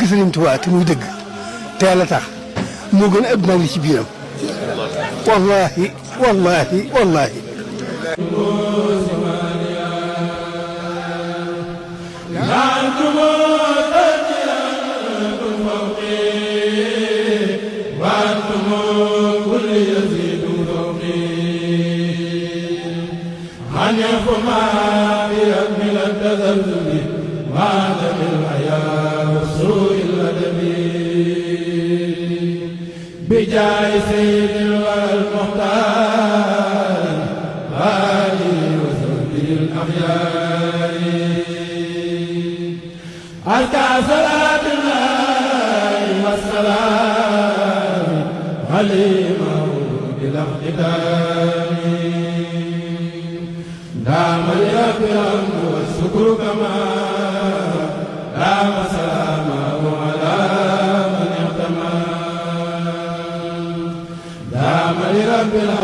Sëriñ Tuubaa te muy dëgg te Yàlla tax moo gën a àdduna li ci biiram wallaahi wallaahi wallaahi. بجاه سيد الورى المختار آله وصحبه الأخيار أزكى صلاة الله والسلام عليه بلا اختتام دام لرب الحمد والشكر كما دام سلامه على من اعتمى دام لرب الحمد